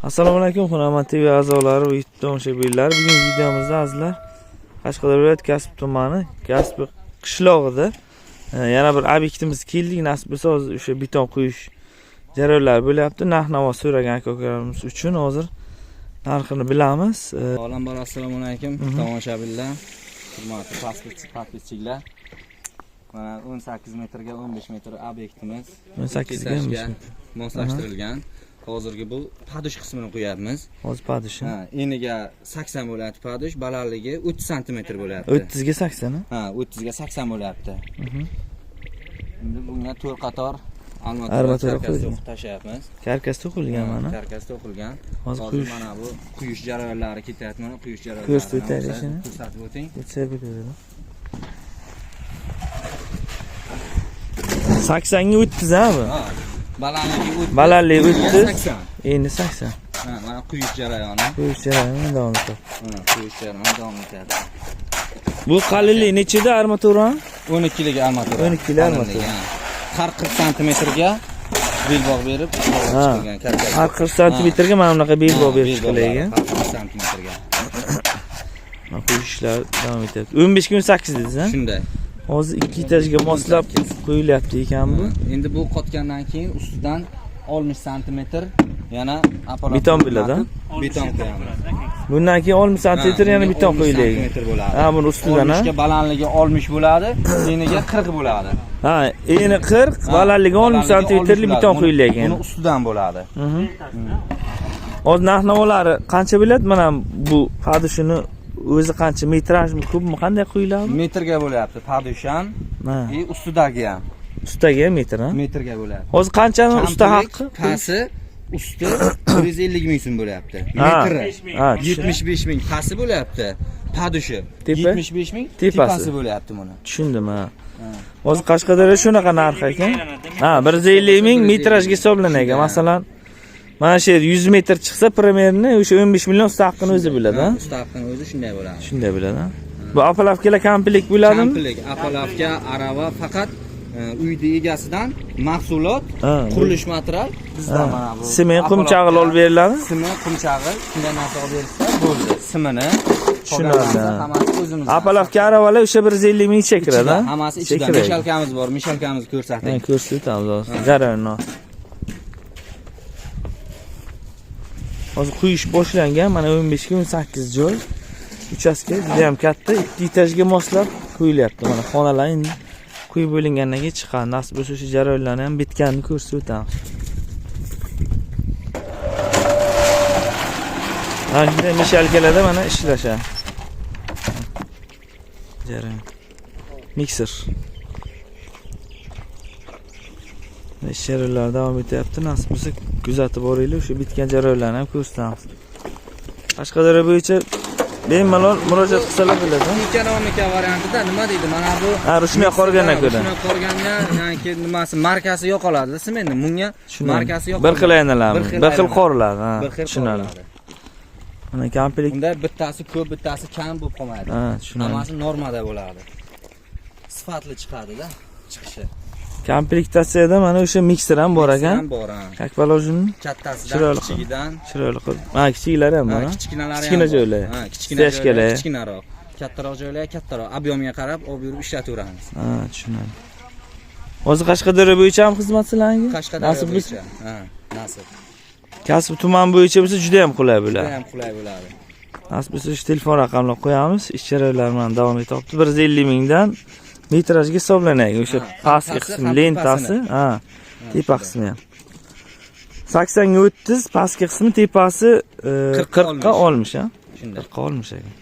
Assalomu alaykum, Hunarmand TV a'zolari va YouTube tomoshabinlari. Bugungi videomizda, azizlar, Qashqadaryo viloyati Kasbi tumani, Kasbi qishlog'ida yana bir obyektimiz keldik. Nasib bo'lsa, hozir o'sha beton quyish jarayonlari bo'lyapti. Narx-navo so'ragan aka-ukalarimiz uchun hozir narxini bilamiz. Avvalambor assalomu alaykum, tomoshabinlar, hurmatli подписчик lar. Mana 18 metrga 15 metr obyektimiz 18 ga 15 metr. Moslashtirilgan. Hozirgi bu подуш qismini qo'yapmiz. Hozir подуш. Ha, eniga 80 bo'lyapti подуш, balandligi 30 santimetr bo'lyapti. 30 ga 80, ha? Ha, 30 ga 80 bo'lyapti. Endi bunga 4 qator Armatura armatura karkas qo'yilgan. to'qib tashlayapmiz. Karkas to'qilgan mana. Karkas to'qilgan. Hozir Hozir quyish mana bu quyish jarayonlari ketyapti, mana quyish jarayonlari. Ko'rsatib o'taylik shuni. Ko'rsatib o'ting. O'tsa bo'ladi. 80 ga 30, ha, bu? Ha, balandligi 30. Balandligi 30. 80. Endi 80. Ha, mana quyish jarayoni. Quyish jarayoni davom etadi. Mana quyish jarayoni davom etyapti. Bu qalinlik nechida armatura? 12 lik armatura. 12 lik armatura. Qalinligi, ha. Har 40 santimetrga belbog' berib chiqilgan karkas. Har 40 santimetrga mana bunaqa belbog' berib chiqilgan. Har 40 santimetrga. Mana quyish ishlari davom etyapti. 15 ga 18 dedingiz, ha? Shunday. Hozir ikki etajga moslab quyilyapti ekan bu. Ha, endi bu qotgandan keyin ustidan 60 santimetr yana apparat Beton bo'ladi, ha? Beton qo'yamiz. Bundan keyin 60 santimetr Ha, yana bunga beton 60 qo'yiladi. santimetr bo'ladi. Ha, buni ustidan, ha? 60 ga balandligi 60 bo'ladi, eniga 40 bo'ladi. Ha, eni 40, Ha, balandligi 60 santimetrli 60 beton bo'ladi. qo'yilgan. Buni ustidan bo'ladi. Hozir narx-navolari qancha bo'ladi? Mana bu подуш ini o'zi qancha, metrajmi, kubmi, qanday quyiladi? Metrga bo'lyapti подуш ham, Ha, и ustidagi ham ustaga ham metr, ha? Metrga bo'lyapti. Hozir qanchani usta Komplekt haqqi? Pasi usti 150 ming so'm bo'lyapti. Ha. Metri. Ha, 75 ming pasi bo'lyapti. Подуш i. Tepa? 75 ming Tepasi. tepasi bo'lyapti buni. Tushundim, ha. Hozir Qashqadaryoda shunaqa narx ekan. Ha, 150 ming metrajga hisoblanadi ekan. Masalan, mana shu yer 100 metr chiqsa, примерно o'sha 15 million usta haqqini o'zi biladi, ha? Usta haqqini o'zi shunday bo'ladi. Shunday biladi, ha? Bu опалубка lar komplekt bo'ladimi? Komplekt, опалубка, arava faqat uyni egasidan mahsulot, qurilish material bizdan mana bu. Sement, qum chag'il olib beriladi? Siment, qum chag'il, shunday narsa olib berilsa bo'ldi. Simini, Tushunarli, qolgan narsa ha. hammasi o'zimizdan. Опалубка, aravalar o'sha 150 ming ichiga kiradi, ha? Hammasi ichida. Kiradi. Мешалка miz bor, мешалка mizni ko'rsating. Ha, ko'rsatamiz hozir. Jarayonni. Hozir quyish boshlangan. Mana 15 ga 18 joy. Uchastka juda ham katta, ikki etajga moslab quyilyapti. Mana xonalar endi quyib bo'lingandan keyin chiqadi. Nasib bo'lsa, o'sha jarayonlarni ham bitganini ko'rsatib o'tamiz. Mana shunday мешалка larda mana ishlashadi. Jarayon. Mikser. Ish jarayonlari davom etyapti. Nasib bo'lsa, kuzatib boringlar, o'sha bitgan jarayonlarni ham ko'rsatamiz. Qashqadaryo bo'yicha bemalol murojaat qilsalar bo'ladi. Ekonomika variantida nima deydi? Mana bu Ha, ручной qorgandan ko'ra. Ручной qorganda, yoki nimasi markasi yo'qoladi, sementni. Bunga markasi yo'q. Bir xil aylanadi. Bir xil Bir xil aylanadi. qoriladi, ha. Bir xil Tushunarli. qoriladi. Mana komplekt. Unda bittasi ko'p, bittasi kam bo'lib qolmaydi. Ha, tushunarli. Hammasi normada bo'ladi. Sifatli chiqadi-da, chiqishi. Komplektatsiyada mana o'sha mikser ham bor ekan. Ham bor, ha. Как положено. Kattasidan, Chiroyli qilib. kichigidan. Chiroyli qilib. Ha, kichiklari ham Ha, bor, ha. kichkinalari ham Kichkina bor. joylar. Ha, kichkina Stяжка lar. joylar, kichkinaroq. Kattaroq joylar kattaroq. Объем ga qarab olib yurib ishlataveramiz. Ha, tushunarli. Hozir Qashqadaryo bo'yicha ham xizmat sizlarga? Qashqadaryo Nasib bo'lsa. bo'yicha. Ha, nasib. Kasb tuman bo'yicha bo'lsa juda ham qulay bo'ladi. Juda ham qulay bo'ladi. Nasib bo'lsa, shu telefon raqamini qo'yamiz. Ish jarayonlari mana davom etyapti. 150 mingdan metrajga hisoblanadi. O'sha Ha, pastki pasti qismi, ham lentasi, tepasini. ha, tepa qismi ham. 80 ga 30 pastki qismi, tepasi 40 40 ga 60, ha? Shunday. 40 ga 60 ekan.